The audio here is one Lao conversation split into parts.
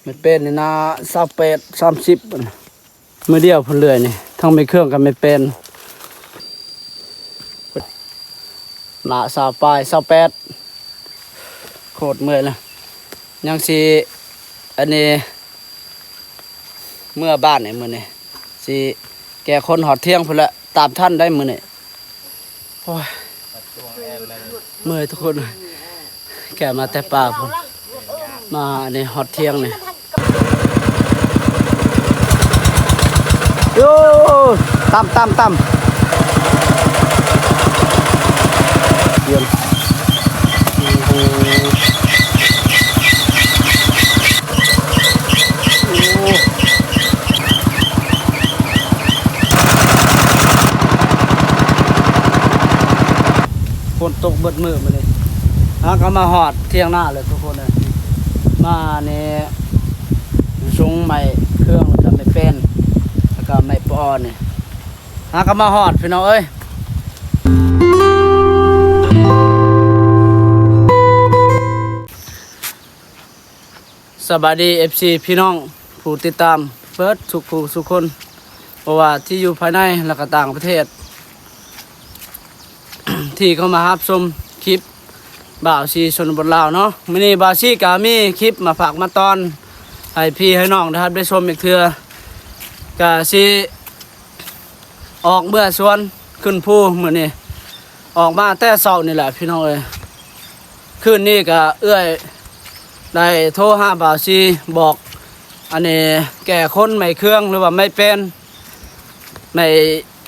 ແມ່ແປ້ນນີ້ນາຊາວແປດ ສາມສິບ ມື້ດຽວເພິ່ນເລື່ອຍນີ້ ທັງແມ່ເຄື່ອງກັບແມ່ແປ້ນ ນາຊາວປາຍ ຊາວແປດ ໂຄດເມື່ອຍລະ ຍັງຊິ ອັນນີ້ ເມືອບ້ານນີ້ມື້ນີ້ ຊິແກ່ຄົນຮອດທ່ຽງພຸ້ນແຫຼະ ຕາມທັນໄດ້ມື້ນີ້. ໂອ້ຍ ເມື່ອຍທຸກຄົນ ແກ່ມາແຕ່ປ່າພຸ້ນ ມາອັນນີ້ຮອດທ່ຽງນີ້ ໂອ້ ຕຳ ຕຳ ຕຳ ໂອ້ ຝົນຕົກເບິດມື້ມື້ນີ້ ຫາກໍມາຮອດທ່ຽງນາແລ້ວທຸກຄົນເອີຍ ມານີ້ສົ່ງໄມ້ເຄື່ອງ ແລ້ວກໍໄມ້ແປ້ນ ແລ້ວກໍໄມ້ປອນີ້ ຫາກໍມາຮອດພີ່ນ້ອງເອີຍ. ສະບາຍດີ ເອັຟຊີ ພີ່ນ້ອງຜູ້ຕິດຕາມເບິດທຸກຜູ້ທຸກຄົນ ບໍ່ວ່າທີ່ຢູ່ພາຍໃນ ແລະກໍຕ່າງປະເທດ ທີ່ເຂົ້າມາຮັບຊົມຄລິບບ່າວຊີຊົນນະບົດລາວເນາະ. ມື້ນີ້ບ່າວຊີກໍມີຄລິບມາຝາກມາຕ້ອນໃຫ້ພີ່ໃຫ້ນ້ອງໄດ້ຮັບໄດ້ຊົມອີກເທື່ອ ກະຊິ ອອກເມືອສວນຂຶ້ນພູມື້ນີ້ ອອກມາແຕ່ເຊົ້ານີ້ແຫຼະພີ່ນ້ອງເອີຍ. ຄືນນີ້ກະເອື້ອຍໄດ້ໂທຫາບ່າວຊີ ບອກ ອັນນີ້ ແກ່ຄົນໄມ້ເຄື່ອງ ຫຼືວ່າໄມ້ແປ້ນ ໄມ້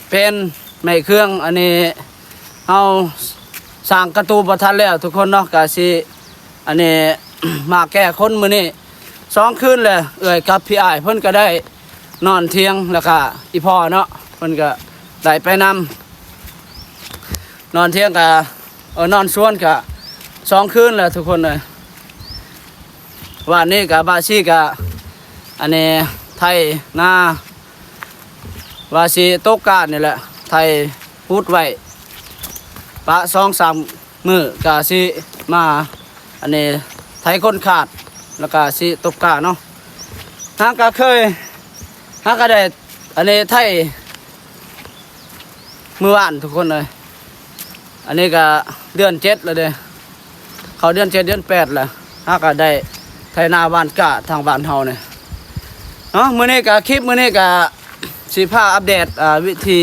ແປ້ນ ໄມ້ເຄື່ອງ ອັນນີ້ ເຮົາສ້າງກະຕູບໍ່ທັນແລ້ວທຸກຄົນເນາະ ກະຊິ ອັນນີ້ ມາແກ່ຄົນມື້ນີ້ ສອງຄືນແລ້ວ ເອື້ອຍກັບພີ່ອ້າຍເພິ່ນກໍໄດ້ນອນທ່ຽງ ແລ້ວກະອີ່ພໍ່ເນາະ ເພິ່ນກໍໄດ້ໄປນຳ ນອນທ່ຽງກະ ເອີ ນອນສວນກະສອງຄືນແລ້ວທຸກຄົນເອີຍ. ວານນີ້ກະບ່າວຊີກະ ອັນນີ້ ໄຖນາ ວ່າຊິຕົກກ້ານີ້ແຫຼະ ໄຖ ຂຸດໄວ້ ປະສອງສາມມື້ກະຊິມາ ອັນນີ້ ໄຖຂົນຂາດ ແລ້ວກະຊິຕົກກ້າເນາະ. ຫາກະເຄີຍ ຫາກະໄດ້ ອັນນີ້ ໄຖ ມື້ວານທຸກຄົນເອີຍ. ອັນນີ້ກະເດືອນເຈັດແລ້ວເດ້ ເຂົ້າເດືອນເຈັດເດືອນແປດແລ້ວ ຫາກະໄດ້ໄຖນາຫວ່ານກ້າທາງບ້ານເຮົານີ້ເນາະ. ມື້ນີ້ກະ ຄລິບມື້ນີ້ກະ ຊິພາອັບເດດ ອ່າ ວິຖີ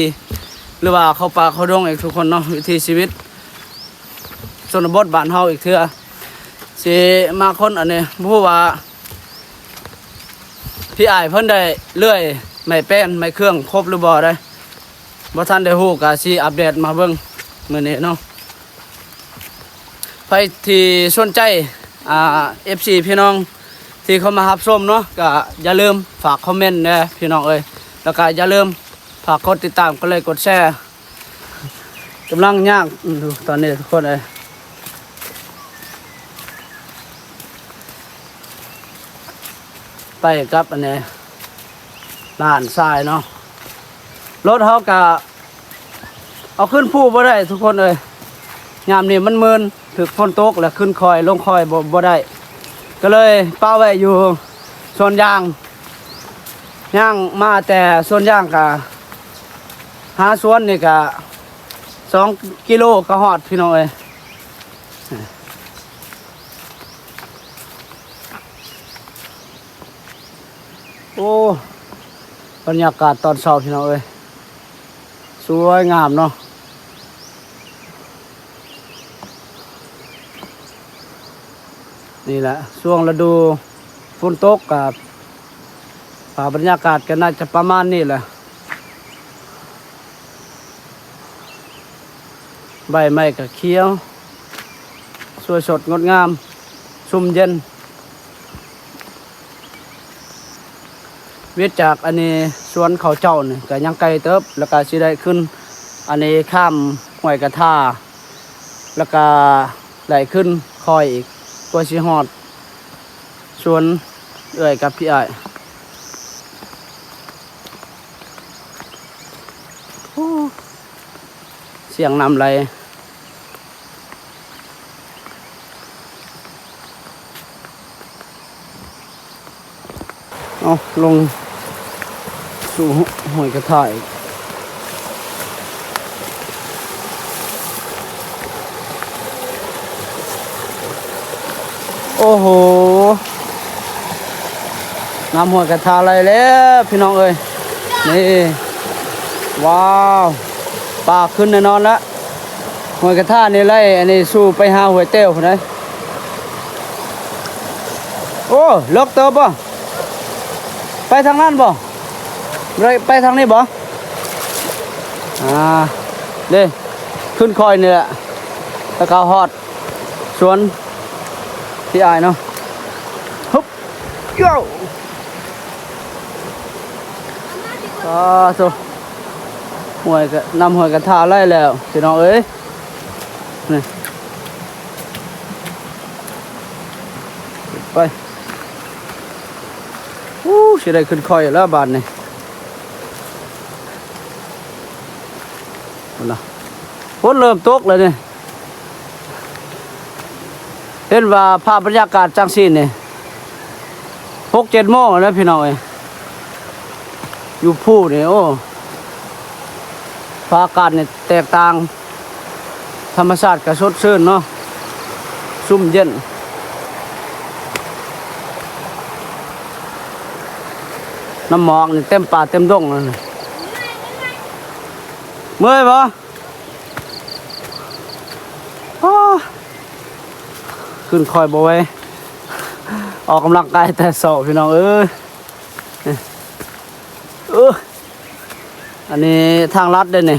ຫຼືວ່າເຂົ້າປ່າເຂົ້າດົງອີກທຸກຄົນເນາະ ວິຖີຊີວິດຊົນນະບົດບ້ານເຮົາອີກເທື່ອ. ຊິມາຄົ້ນອັນນີ້ ບໍ່ຮູ້ວ່າພີ່ອ້າຍເພິ່ນໄດ້ເລື່ອຍໄມ້ແປ້ນໄມ້ເຄື່ອງຄົບຫຼືບໍ່ໄດ໋ ບໍ່ທັນໄດ້ຮູ້ ກະຊິອັບເດດມາເບິ່ງມື້ນີ້ເນາະ. ໃຜທີ່ສົນໃຈ ອ່າ ເອັຟຊີ ພີ່ນ້ອງທີ່ເຂົ້າມາຮັບຊົມເນາະ ກະຢ່າລືມຝາກຄອມເມັນແດ່ພີ່ນ້ອງເອີຍ ແລ້ວກະຢ່າລືມຝາກກົດຕິດຕາມ ກົດໄລ ກົດແຊ ກຳລັງຍ່າງຢູ່ຕອນນີ້ທຸກຄົນເອີຍ ໄປກັບອັນນີ້ ຫຼານຊາຍເນາະ. ລົດເຮົາກະ ເອົາຂຶ້ນພູບໍ່ໄດ້ທຸກຄົນເອີຍ ຍາມນີ້ມັນມື່ນ ຖືກຝົນຕົກ ແລ້ວຂຶ້ນຄອຍລົງຄອຍບໍ່ ບໍ່ໄດ້ ກໍເລີຍປະໄວ້ຢູ່ສວນຢາງ. ຍ່າງມາແຕ່ສວນຢາງກະ ຫາສວນນີ້ກະສອງກິໂລກະຮອດພີ່ນ້ອງເອີຍ. ໂອ້ ບັນຍາກາດຕອນເຊົ້າພີ່ນ້ອງເອີຍ ສວຍງາມເນາະ. ນີ້ແຫຼະ ຊ່ວງລະດູຝົນຕົກກະ ອ່າ ບັນຍາກາດກະໜ້າຈະປະມານນີ້ແຫຼະ. ໃບໄມ້ກະຂຽວ ສວຍສົດງົດງາມ ຊຸ່ມເຢັນ. ເວດຈາກອັນນີ້ສວນເຂົາເຈົ້ານີ້ກະຍັງໄກເຕີບ ແລ້ວກະຊິໄດ້ຂຶ້ນ ອັນນີ້ ຂ້າມຫ້ວຍກະທາ ແລ້ວກະໄດ້ຂຶ້ນຄອຍອີກ ກວ່າຊິຮອດສວນເອື້ອຍກັບພີ່ອ້າຍ. ໂອ້ ສຽງນ້ຳໄຫຼ. ໂ ເອົາ ລົງສູ່ຫ້ວຍກະທາອີກ. ໂອ້ໂຫ ນ້ຳຫ້ວຍກະທາໄຫຼແລ້ວພີ່ນ້ອງເອີຍ. ນີ້ ວ້າວ ປາຂຶ້ນແນ່ນອນລະ. ຫ້ວຍກະທານີ້ໄຫຼ ອັນນີ້ສູ່ໄປຫາຫ້ວຍແຕ້ວພຸ້ນໃດ໋. ໂອ້ ເລິກເຕີບບໍ່? ໄປທາງນັ້ນບໍ່? ໄປ ໄປທາງນີ້ບໍ່? ອ່າ ເດ້ ຂຶ້ນຄ່ອຍນີ້ແຫຼະ ແລ້ວກໍຮອດສວນພີ່ອ້າຍເນາະ. ຮຶບ ໂຢ ອ່າ ໂຕ ຫ້ວຍກະ ນ້ຳຫ້ວຍກະທາໄຫຼແລ້ວພີ່ນ້ອງເອີຍ. ນີ້ ໄປ ອູ້ ຊິໄດ້ຂຶ້ນຄ່ອຍແລ້ວບາດນີ້. ພຸ້ນນະ ຝົນເລີ່ມຕົກແລ້ວນີ້. ເຫັນວ່າພາບບັນຍາກາດຈັ່ງຊີ້ນີ້ ຫົກເຈັດໂມງແລ້ວພີ່ນ້ອງເອີຍ. ຢູ່ພູນີ້ ໂອ້ ພາບອາກາດນີ້ແຕກຕ່າງ. ທຳມະຊາດກໍສົດຊື່ນເນາະ ຊຸ່ມເຢັນ. ນ້ຳໝອກນີ້ເຕັມປ່າເຕັມດົງນັ້ນ. ເມື່ອຍບໍ່? ໂອ້ ຂຶ້ນຄ່ອຍບໍ່ໄຫວ ອອກກຳລັງກາຍແຕ່ເຊົ້າພີ່ນ້ອງເອີຍ. ເອີ ອັນນີ້ທາງລັດເດ້ນີ້.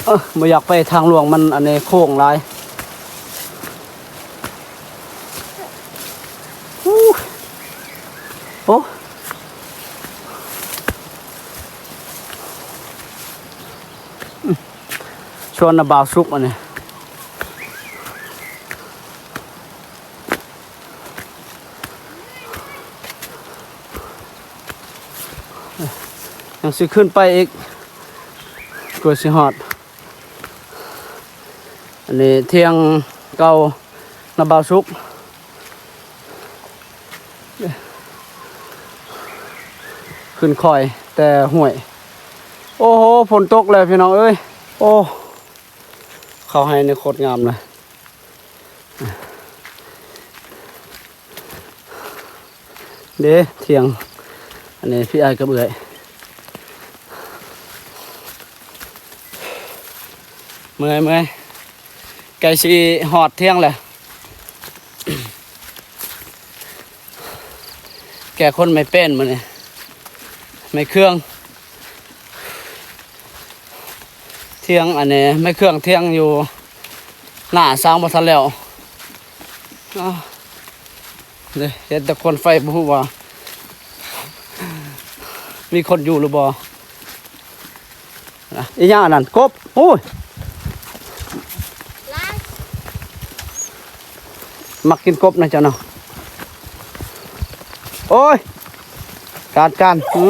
ເອີ ບໍ່ຢາກໄປທາງຫຼວງ ມັນອັນນີ້ໂຄ້ງຫຼາຍ. ອູ້ ໂອ້ ຊວນນະບ່າວສຸກອັນນີ້. ຍັງຊິຂຶ້ນໄປອີກ ກວ່າຊິຮອດ. ອັນນີ້ທຽງເກົ່ານະບ່າວສຸກ ຂຶ້ນຄ່ອຍແຕ່ຫ້ວຍ. ໂອ້ໂຫ ຝົນຕົກແລ້ວພີ່ນ້ອງເອີຍ. ໂອ້ ເຂົ້າໄຮ່ນີ້ໂຄດງາມເລີຍ. ເດ້ ທຽງ ອັນນີ້ພີ່ອ້າຍກັບເອື້ອຍ. ເມື່ອຍ ເມື່ອຍ ໃກ້ຊິຮອດທຽງແລ້ວ. ແກ່ຄົນໄມ້ແປ້ນມື້ນີ້ ໄມ້ເຄື່ອງ ທຽງ ອັນນີ້ໄມ້ເຄື່ອງທຽງຢູ່ໜ້າ ສ້າງບໍ່ທັນແລ້ວ. ເອີ ເດ້ ເຫັນແຕ່ຄວັນໄຟ ບໍ່ຮູ້ວ່າມີຄົນຢູ່ຫຼືບໍ່. ນະ ອີຫຍັງອັນນັ້ນ? ກົບ. ໂອ້ຍ ມັກກິນກົບນະເຈົ້າເນາະ. ໂອ້ຍ ການ ການ ອື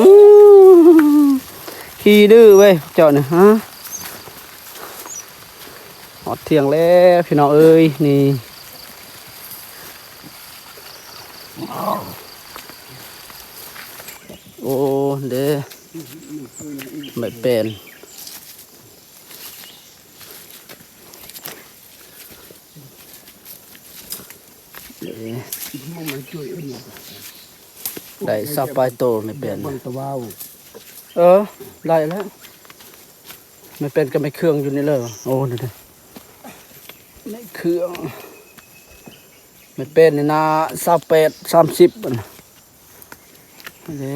ຂີ້ດື້ເວີຍເຈົ້ານີ້ ຮະ. ຮອດທຽງແລ້ວພີ່ນ້ອງເອີຍ ນີ້. ໂອ້ ເດ້ ໄມ້ແປ້ນ ເດ້ ໄດ້ຊາວປາຍໂຕ ໄມ້ແປ້ນ. ເອີ ໄດ້ແລ້ວ ໄມ້ແປ້ນກັບໄມ້ເຄື່ອງຢູ່ນີ້ເລີຍ. ໂອ້ ນີ້ເດ້ ໄມ້ເຄື່ອງ. ແມ່ນເປັນນີ້ນະ ຊາວແປດ ສາມສິບ ອັນນີ້ເດ້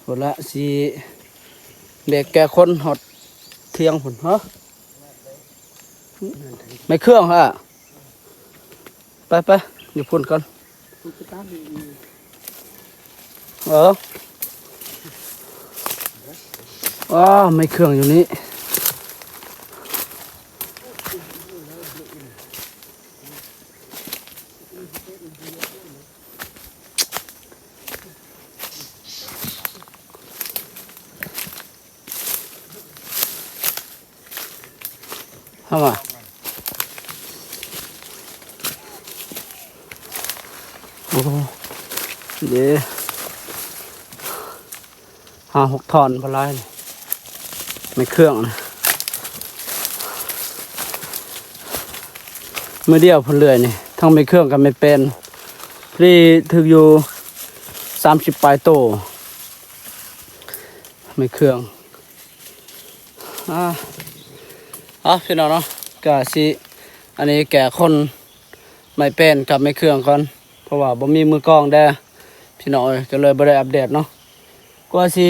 ພຸ້ນລະ ຊິແບກແກ່ຄົນຮອດທຽງພຸ້ນ. ຮະ ໄມ້ເຄື່ອງຫະ ໄປໆ ຢູ່ພຸ້ນກ່ອນ. ເອີ ອ້າ ໄມ້ເຄື່ອງຢູ່ນີ້. ເຮົາວ່າ ເດ້ ຫ້າຫົກທ່ອນບໍ່ຫຼາຍນີ້ ໄມ້ເຄື່ອງນະ ມື້ດຽວເພິ່ນເລື່ອຍນີ້ ທັງໄມ້ເຄື່ອງກັບໄມ້ແປ້ນ ພໍດີຖືກຢູ່ສາມສິບປາຍໂຕ ໄມ້ເຄື່ອງ. ອ່າ ອ່າ ພີ່ນ້ອງເນາະ ກະຊິ ອັນນີ້ແກະຂົນໄມ້ແປ້ນກັບໄມ້ເຄື່ອງກ່ອນ ເພາະວ່າບໍ່ມີມືກອງແດ່ ພີ່ນ້ອງເອີຍ ກໍເລີຍບໍ່ໄດ້ອັບເດດເນາະ ກວ່າຊິ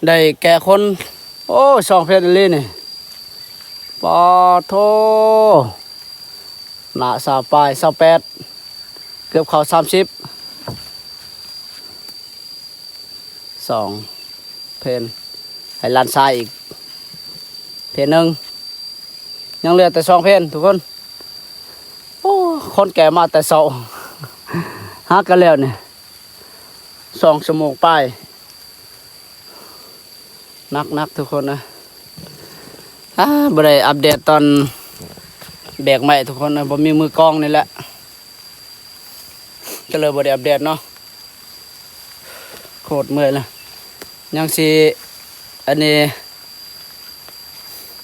ໄດ້ແກະຂົນ ໂອ້ ສອງເພັນອີ່ຫຼີນີ້ ປາໂທ ໜ້າຊາວປາຍ ຊາວແປດ ເກືອບເຂົ້າສາມສິບ ສອງເພັນ ໃຫ້ຫຼານຊາຍອີກເພັນໜຶ່ງ ຍັງເຫຼືອແຕ່ສອງເພັນທຸກຄົນ. ໂອ້ ຄົນແກ່ມາແຕ່ເຊົ້າ ຫາກັນແລ້ວນີ້ ສອງຊົ່ວໂມງປາຍ ໜັກໆ ທຸກຄົນເອີຍ ອ່າ ບໍ່ໄດ້ອັບເດດຕອນແບກໄມ້ທຸກຄົນເອີຍ ບໍ່ມີມືກອງນີ້ແຫຼະ ກໍເລີຍບໍ່ໄດ້ອັບເດດເນາະ ໂຄດເມື່ອຍລະ ຍັງຊິ ອັນນີ້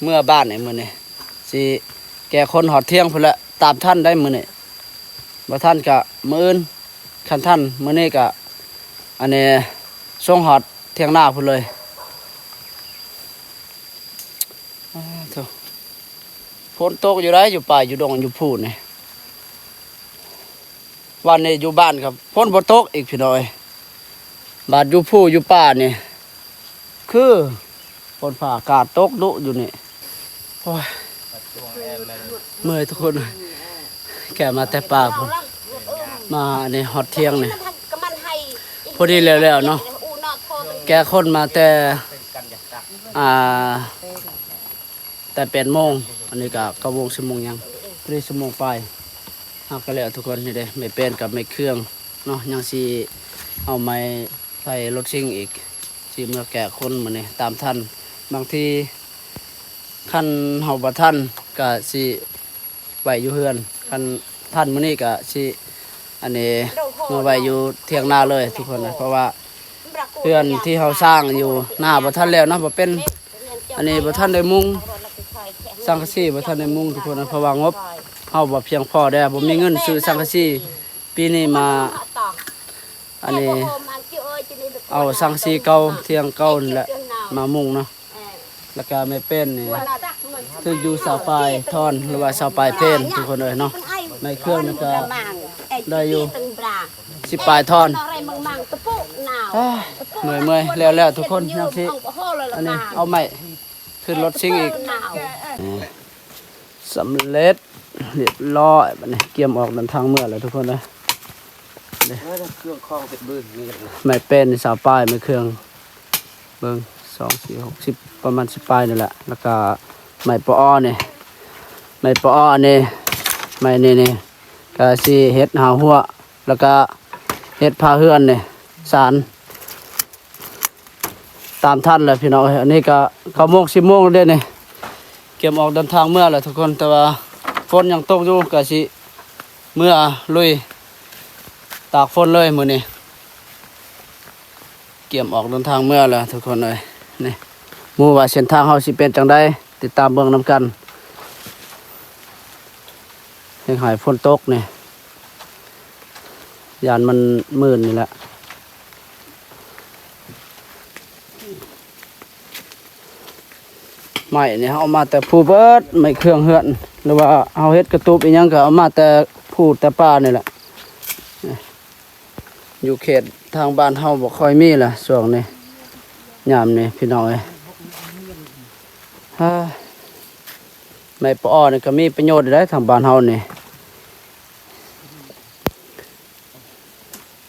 ເມືອບ້ານນີ້ມື້ນີ້ ຊິແກ່ຂົນຮອດທ່ຽງພຸ້ນແຫຼະ ຕາມທັນໄດ໋ມື້ນີ້ ບໍ່ທັນກະມື້ອື່ນ ຄັນທັນມື້ນີ້ກະ ອັນນີ້ ສົ່ງຮອດທ່ຽງນາພຸ້ນເລີຍ. ອ້າໂທ້ ຝົນຕົກຢູ່ໃດ໋ ຢູ່ປ່າຢູ່ດົງຢູ່ພູນີ້ ວັນນີ້ຢູ່ບ້ານກໍຝົນບໍ່ຕົກອີກ ພີ່ນ້ອງເອີຍ ບາດຢູ່ພູຢູ່ປ່ານີ້ ຄືຝົນຟ້າອາກາດຕົກດຸຢູ່ນີ້ ໂອ້ຍ ເມື່ອຍທຸກຄົນ ແກ່ມາແຕ່ປ່າພຸ້ນ ມາອັນນີ້ຮອດທ່ຽງນີ້ ພໍດີແລ້ວໆ ເນາະ ແກ່ຂົນມາແຕ່ ອ່າ ແຕ່ແປດໂມງ ອັນນີ້ກໍເກົ້າໂມງ ສິບໂມງຫຍັງ ພໍດີຊົ່ວໂມງປາຍ ເຮົາກໍແລ້ວທຸກຄົນ. ນີ້ເດ້ ໄມ້ແປ້ນກັບໄມ້ເຄື່ອງເນາະ ຍັງຊິເອົາໄມ້ໃສ່ລົດຊິງອີກ ຊິເມືອແກະຂົນມື້ນີ້ຕາມທັນ ບາງທີຄັນເຮົາບໍ່ທັນກໍຊິໄວ້ຢູ່ເຮືອນ ຄັນທັນມື້ນີ້ກໍຊິ ອັນນີ້ ເມືອໄວ້ຢູ່ທ່ຽງນາເລີຍທຸກຄົນນະ ເພາະວ່າເຮືອນທີ່ເຮົາສ້າງຢູ່ນາບໍ່ທັນແລ້ວເນາະ ບໍ່ເປັນ ອັນນີ້ບໍ່ທັນໄດ້ມຸງ ສັງກະສີບໍ່ທັນໄດ້ມຸງທຸກຄົນນະ ເພາະວ່າງົບເຮົາບໍ່ພຽງພໍເດ້ ບໍ່ມີເງິນຊື້ສັງກະສີ ປີນີ້ມາ ອັນນີ້ ເອົາສັງກະສີເກົ່າ ທ່ຽງເກົ່ານີ້ແຫຼະ ມາມຸງເນາະ. ແລ້ວກະໄມ້ແປ້ນນີ້ຖືກຢູ່ຊາວປາຍທ່ອນ ຫຼືວ່າຊາວປາຍເພັນ ທຸກຄົນເອີຍເນາະ. ໄມ້ເຄື່ອງນີ້ກະໄດ້ຢູ່ສິບປາຍທ່ອນ. ເມື່ອຍໆ ແລ້ວໆ ທຸກຄົນ ຍັງຊິ ອັນນີ້ ເອົາໄມ້ຂຶ້ນລົດຊິງອີກ. ສຳເລັດ ຮຽບຮ້ອຍ ບັດນີ້ກຽມອອກເດີນທາງເມືອແລ້ວທຸກຄົນເອີຍ. ເອີ ເຄື່ອງຂອງເປັດບືນມີ ໄມ້ແປ້ນນີ້ຊາວປາຍ ໄມ້ເຄື່ອງເບິ່ງ ສອງ ສີ່ ຫົກ ສິບ ປະມານສິບປາຍນີ້ແຫຼະ. ແລ້ວກະໄມ້ປະອໍນີ້ ໄມ້ປະອໍນີ້ ໄມ້ນີ້ນີ້ກະຊິເຮັດຫາຮົ້ວ ແລ້ວກະເຮັດຝາເຮືອນນີ້ ສານ ຕາມທັນແຫຼະພີ່ນ້ອງເອີຍ. ອັນນີ້ກະເກົ້າໂມງ ສິບໂມງແລ້ວເດ້ນີ້ ກຽມອອກເດີນທາງເມືອແລ້ວທຸກຄົນ ແຕ່ວ່າຝົນຍັງຕົກຢູ່ ກະຊິເມືອລຸຍຕາກຝົນເລີຍມື້ນີ້. ກຽມອອກເດີນທາງເມືອແລ້ວທຸກຄົນເອີຍ. ນີ້ ບໍ່ຮູ້ວ່າເສັ້ນທາງເຮົາຊິເປັນຈັ່ງໃດ ຕິດຕາມເບິ່ງນຳກັນ. ເຮັດໃຫ້ຝົນຕົກນີ້ ຢ້ານມັນມື່ນນີ້ແຫຼະ. ໄມ້ນີ້ເຮົາເອົາມາແຕ່ພູເບິດ ໄມ້ເຄື່ອງເຮືອນ ຫຼືວ່າເຮົາເຮັດກະຕູບອີ່ຫຍັງກະເອົາມາແຕ່ພູແຕ່ປ່ານີ້ແຫຼະ. ຢູ່ເຂດທາງບ້ານເຮົາບໍ່ຄ່ອຍມີລະຊ່ວງນີ້ ຍາມນີ້ພີ່ນ້ອງເອີຍ. ຮາ ໄມ້ປະອໍນີ້ກະມີປະໂຫຍດໄດ໋ ທາງບ້ານເຮົານີ້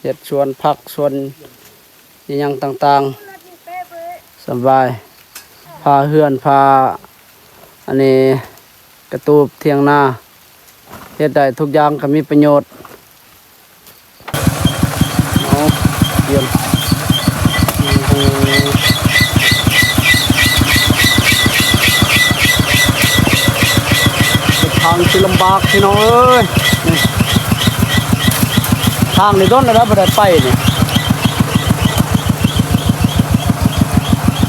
ເຮັດສວນຜັກສວນ ອີ່ຫຍັງຕ່າງໆ ສະບາຍ ຝາເຮືອນ ຝາ ອັນນີ້ ກະຕູບ ຖຽງນາ ເຮັດໄດ້ທຸກຢ່າງ ກະມີປະໂຫຍດ. ເອົາ ກຽມ ໂອ້ໂຫ ເປັນທາງທີ່ລຳບາກພີ່ນ້ອງເອີຍ ນີ້. ທາງນີ້ດົນແລ້ວບໍ່ໄດ້ໄປນີ້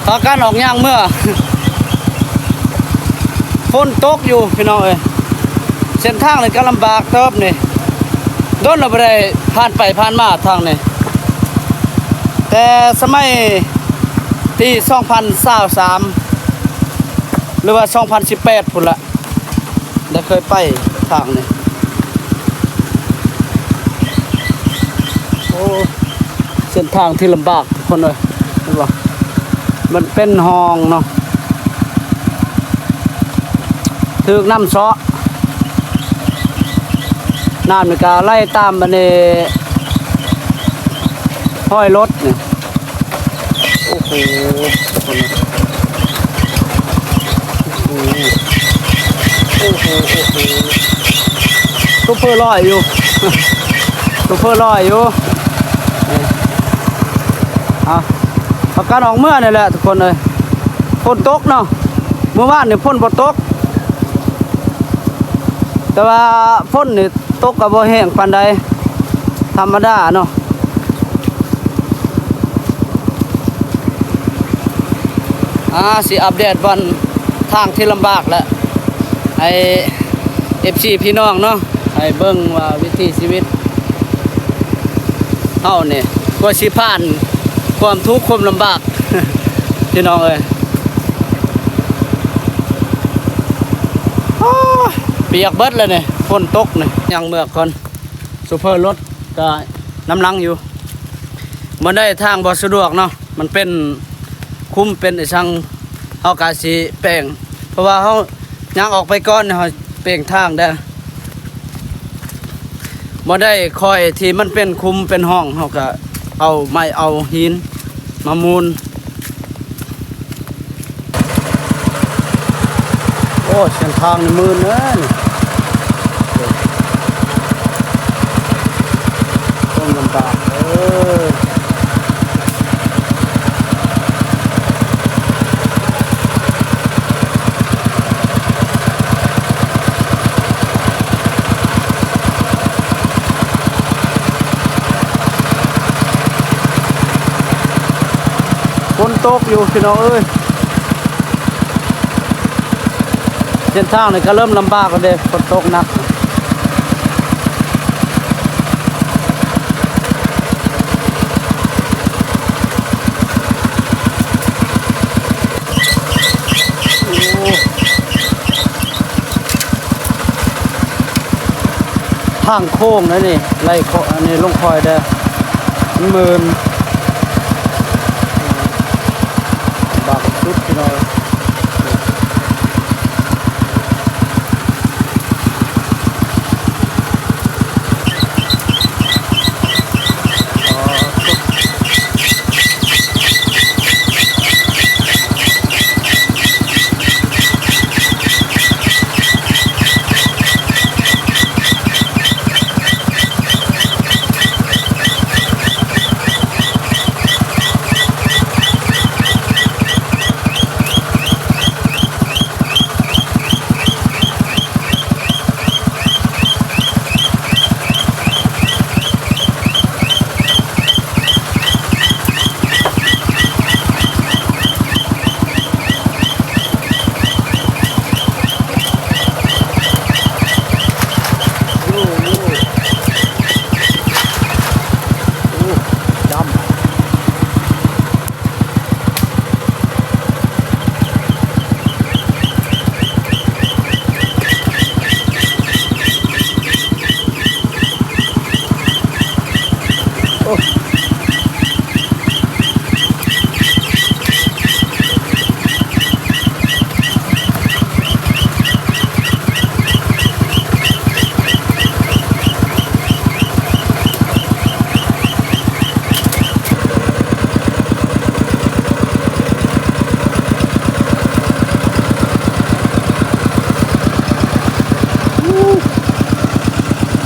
ພາກັນອອກຍ່າງເມືອ ຝົນຕົກຢູ່ພີ່ນ້ອງເອີຍ ເສັ້ນທາງນີ້ກໍລຳບາກເຕີບນີ້ ດົນແລ້ວບໍ່ໄດ້ຜ່ານໄປຜ່ານມາທາງນີ້ ແຕ່ສະໄໝປີສອງພັນຊາວສາມ ຫຼືວ່າສອງພັນສິບແປດພຸ້ນລະ ໄດ້ເຄີຍໄປທາງນີ້ ໂອ້ ເສັ້ນທາງທີ່ລຳບາກທຸກຄົນເອີຍ ເຫັນບໍ່ ມັນເປັນຮ່ອງເນາະ ຖືກນ້ຳເຊາະ ນ້ຳນີ້ກໍໄຫຼຕາມອັນນີ້ ຮອຍລົດນີ້ ໂອ້ໂຫ ໂອ້ໂຫ ໂອ້ໂຫ ໂອ້ໂຫ ໂຊເຟີລອຍຢູ່ ໂຊເຟີລອຍຢູ່ ນີ້ ເອົາ ພາກັນອອກເມືອນີ້ແຫຼະທຸກຄົນເອີຍ ຝົນຕົກເນາະ ມື້ວານນີ້ຝົນບໍ່ຕົກ ແຕ່ວ່າຝົນນີ້ຕົກກໍບໍ່ແຮງປານໃດ ທຳມະດາເນາະ ອ່າ ຊິອັບເດດບ່ອນທາງທີ່ລຳບາກແຫຼະ ໃຫ້ເອັຟຊີພີ່ນ້ອງເນາະ ໃຫ້ເບິ່ງວ່າວິຖີຊີວິດເຮົານີ້ ກວ່າຊິຜ່ານຄວາມທຸກຄວາມລຳບາກ ພີ່ນ້ອງເອີຍ ໂອ້ຍ ປຽກເບິດແລ້ວນີ້ ຝົນຕົກນີ້ ຍ່າງເມືອກ່ອນ ໂຊເຟີລົດກໍນຳຫຼັງຢູ່ ບໍ່ໄດ້ ທາງບໍ່ສະດວກເນາະ ມັນເປັນຂຸມເປັນອີ່ສັງ ເຮົາກະຊິແປງ ເພາະວ່າເຮົາຍ່າງອອກໄປກ່ອນ ເຮົາແປງທາງເດີ້ ບໍ່ໄດ້ ຂ້ອຍທີ່ມັນເປັນຂຸມເປັນຮ່ອງ ເຮົາກະເອົາໄມ້ເອົາຫີນມາມູນ. ໂອ້ ເສັ້ນທາງນີ້ມື່ນເດີນີ້ ຄວາມລຳບາກເດີ. ຝົນຕົກຢູ່ພີ່ນ້ອງເອີຍ ເສັ້ນທາງນີ້ກໍເລີ່ມລຳບາກແລ້ວເດ້ ຝົນຕົກໜັກ. ໂອ້ ທາງໂຄ້ງເດ້ນີ້ ໄລ່ເຄາະອັນນີ້ລົງຄ່ອຍເດີ້ ມັນມື່ນ ບາກສຸດພີ່ນ້ອງ.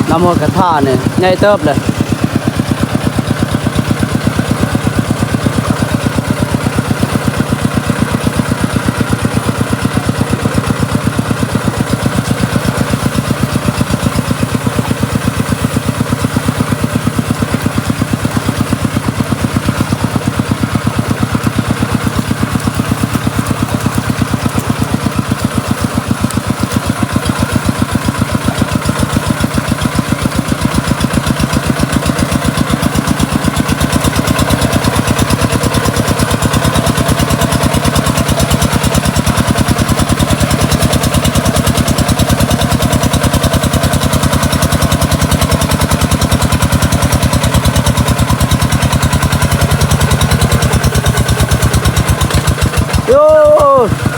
ນ້ຳຫ້ວຍກະທານີ້ໃຫຍ່ເຕີບເລີຍ. ໂ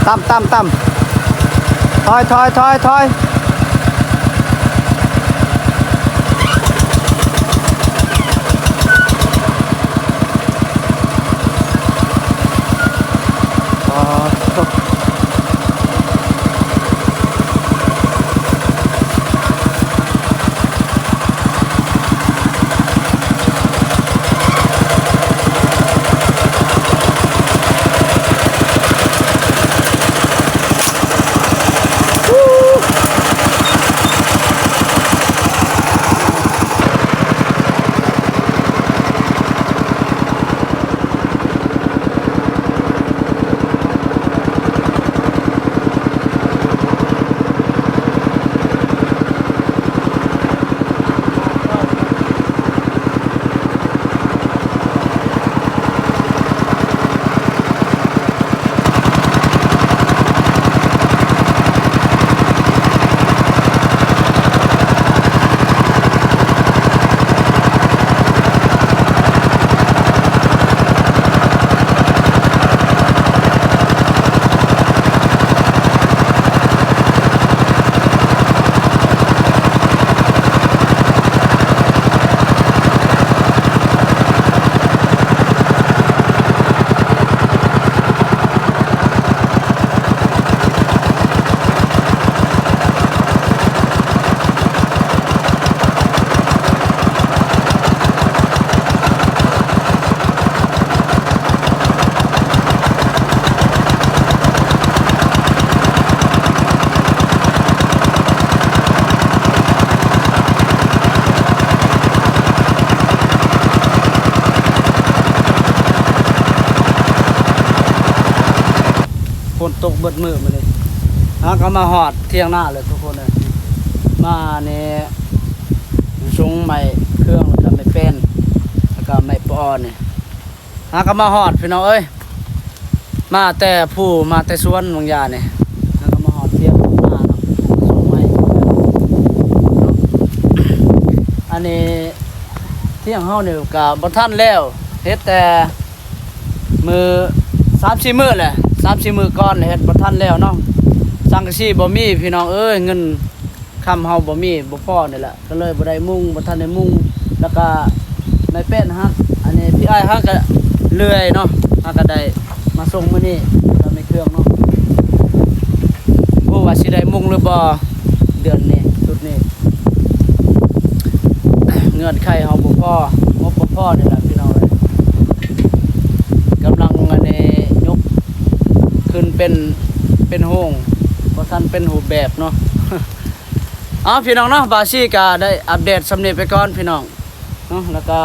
ຕ່ຳ ຕ່ຳ ຕ່ຳ ຖອຍ ຖອຍ ຖອຍ ຖອຍ. ອໍ. ຝົນຕົກເບິດມື້ມື້ນີ້ ເຮົາກໍມາຮອດທ່ຽງນາແລ້ວທຸກຄົນເອີຍ. ມານີ້ ສູງໄມ້ເຄືອງ ແລ້ວກໍໄມ້ແປ້ນ ແລ້ວກໍໄມ້ປອນີ້ ເຮົາກໍມາຮອດພີ່ນ້ອງເອີຍ. ມາແຕ່ພູ ມາແຕ່ສວນບາງຢ່ານີ້ ເຮົາກໍມາຮອດທ່ຽງນາເນາະ ມາສົ່ງໄມ້. ອັນນີ້ທ່ຽງເຮົານີ້ກໍບໍ່ທັນແລ້ວ ເຮັດແຕ່ ມື້ ສາມສີ່ມື້ແຫຼະ ສາມສີ່ມື້ກ່ອນແຫຼະ ເຮັດບໍ່ທັນແລ້ວເນາະ. ສັງກະສີບໍ່ມີພີ່ນ້ອງເອີຍ ເງິນຄຳເຮົາບໍ່ມີ ບໍ່ພໍນີ້ແຫຼະ ກໍເລີຍບໍ່ໄດ້ມຸງ ບໍ່ທັນໄດ້ມຸງ. ແລ້ວກະໄມ້ແປ້ນຫັກ ອັນນີ້ພີ່ອ້າຍເຮົາກໍເລື່ອຍເນາະ ເຮົາກໍໄດ້ມາສົ່ງມື້ນີ້ ກໍໄມ້ເຄື່ອງເນາະ. ບໍ່ຮູ້ວ່າຊິໄດ້ມຸງຫຼືບໍ່ ເດືອນນີ້ ຊຸດນີ້ ເງື່ອນໄຂເຮົາບໍ່ພໍ ງົບບໍ່ພໍນີ້ແຫຼະພີ່ນ້ອງເອີຍ. ກຳລັງອັນນີ້ຍົກຂຶ້ນເປັນ ເປັນໂຮງ ບໍ່ທັນເປັນຮູບແບບເນາະ. ເອົາ ພີ່ນ້ອງເນາະ ບ່າວຊີກະໄດ້ອັບເດດສ່ຳນີ້ໄປກ່ອນພີ່ນ້ອງເນາະ. ແລ້ວກະ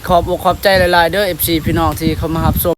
ຂອບອົກຂອບໃຈຫຼາຍໆເດີ ເອັຟຊີ ພີ່ນ້ອງທີ່ເຂົ້າມາຮັບຊົ